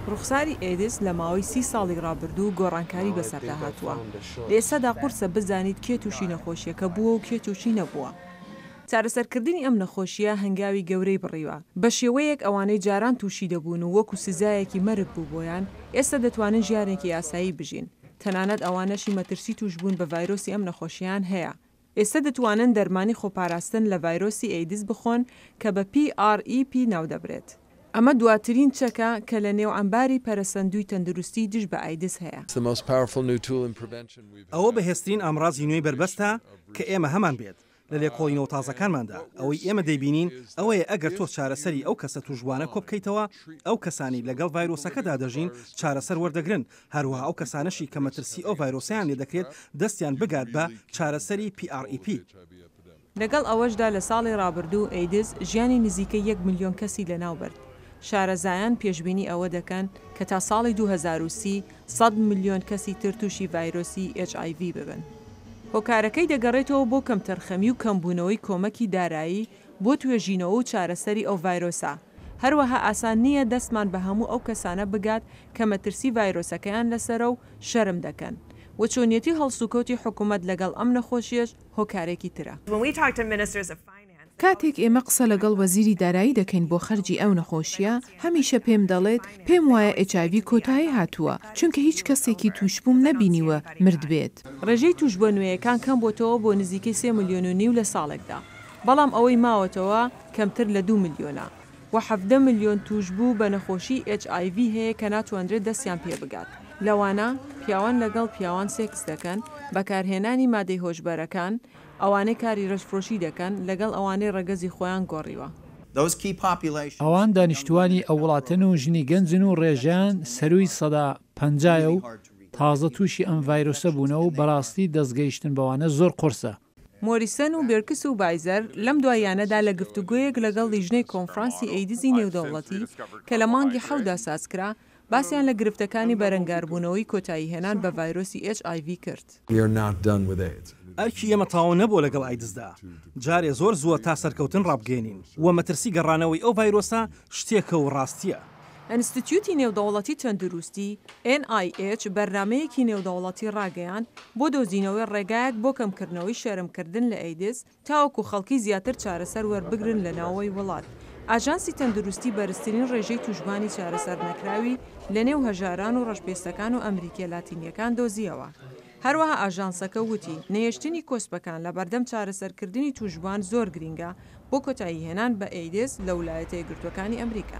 ڕوخساری ئەیدز لە ماوەی سی ساڵی ڕابردوو گۆڕانکاری بەسەردا هاتووە. لە ئێستادا قورسە بزانیت کێ تووشی نەخۆشییەکە بووە و کێ تووشی نەبووە. چارەسەرکردنی ئەم نەخۆشییە هەنگاوی گەورەی بڕیوە، بەشێوەیەک ئەوانەی جاران تووشی دەبوون و وەکو سزایەکی مەرگ بوو بۆیان، ئێستا دەتوانن ژیانێکی ئاسایی بژین، تەنانەت ئەوانەشی مەترسی تووشبوون بە ڤایرۆسی ئەم نەخۆشییەیان هەیە، ئێستا دەتوانن دەرمانی خۆپاراستن لە ڤایرۆسی ئەیدز بخۆن کە بە PrEP ناودەبرێت. ئەمە دواترین چەکە کە لە نێو عەمباری پەرەسەندووی تەندروستی دژ بە ئایدز هەیە. ئەوە بەهێزترین ئامڕازی نوێی بەربەستە کە ئێمە هەمان بێت. لە لێکۆڵینەوە تازەکانماندا، ئەوەی ئێمە دەیبینین ئەوەیە ئەگەر تۆ چارەسەری ئەو کەسە تووشبووانە کۆبکەیتەوە، ئەو کەسانەی لەگەڵ ڤایرۆسەکەدا دەژین چارەسەر وەردەگرن، هەروەها ئەو کەسانەشی کە مەترسی ئەو ڤایرۆسەیان لێدەکرێت دەستیان بگات بە چارەسەری PrEP. لەگەڵ ئەوەشدا لە ساڵی ڕابردوو ئەیدز ژیانی نزیکەی یەک ملیۆن کەسی لەناوبرد، شارەزایان پێشبینی ئەوە دەکەن کە تا ساڵی 2030 100 ملیۆن کەسی تر تووشی ڤایرۆسی HIV ببن. هۆکارەکەی دەگەڕێتەوە بۆ کەمتەرخەمی و کەمبوونەوەی کۆمەکی دارایی بۆ توێژینەوە و چارەسەری ئەو ڤایرۆسە، هەروەها ئاسان نییە دەستمان بە هەموو ئەو کەسانە بگات کە مەترسی ڤایرۆسەکەیان لەسەرە و شەرم دەکەن و چۆنیەتی هەڵسوکەوتی حکومەت لەگەڵ ئەم نەخۆشیەش هۆکارێکی ترە. کاتێک ئێمە قسە لەگەڵ وەزیری دارایی دەکەین بۆ خەرجی ئەو نەخۆشییە، هەمیشە پێم دەڵێت، پێم وایە HIV کۆتایی هاتووە، چونکە هیچ کەسێکی تووشبووم نەبینیوە مردبێت. ڕێژەی تووشبووە نوێیەکان کەمبووەتەوە بۆ نزیکەی سێ ملیۆن و نیو لە ساڵێکدا، بەڵام ئەوەی ماوەتەوە کەمتر لە دوو ملیۆنە و 17 ملیۆن تووشبوو بە نەخۆشی HIV هەیە کە ناتوانرێت دەستیان پێبگات، لەوانە، پیاوان لەگەڵ پیاوان سێکس دەکەن، بەکارهێنانی مادەی هۆشبەرەکان، ئەوانەی کاری رەشفرۆشی دەکەن، لەگەڵ ئەوانەی رەگەزی خۆیان گۆڕیوە. ئەوان دانیشتووانی ئەو وڵاتەن و ژنی گەنجن و رێژەیان سەرووی 50%ە و تازە تووشی ئەم ڤایرۆسە بوونە و بەراستی دەستگەیشتن بەوانە زۆر قورسە. مۆریسن و بێرکس و بایزەر لەم دواییانەدا لە گفتوگۆیەک لەگەڵ لیژنەی کۆنفرانسی ئەیدزی نێودەوڵەتی کە لە مانگی حەوتدا سازکرا، باسیان لە گرفتەکانی بەرەنگاربوونەوەی کۆتاییهێنان بە ڤایرۆسی HIV کرد. ئەرکی ئێمە تەواو نەبووە لەگەڵ ئایدزدا. جارێ زۆر زووە تا سەرکەوتن ڕابگەیەنین و مەترسی گەڕانەوەی ئەو ڤایرۆسە شتێکە و ڕاستییە. ئەنستتیوتی نێودەوڵەتی تەندروستی، NIH، بەرنامەیەکی نێودەوڵەتی ڕاگەیاند بۆ دۆزینەوەی ڕێگایەک بۆ کەمکردنەوەی شەرمکردن لە ئەیدز تاوەکو خەڵکی زیاتر چارەسەر وەربگرن لە ناوەوەی وڵات. ئاژانسی تەندروستی بەرزترین ڕێژەی تووشبوانی چارەسەرنەکراوی لەنێو هەژاران و ڕەشپێستەکان و ئەمریکیە لاتینیەکان دۆزییەوە. هەروەها ئاژانسەکە وتی، نەهێشتنی کۆسپەکان لەبەردەم چارەسەرکردنی تووشبوان زۆر گرینگە بۆ کۆتاییهێنان بە ئەیدز لە ولایەتە یەکگرتووەکانی ئەمریکا.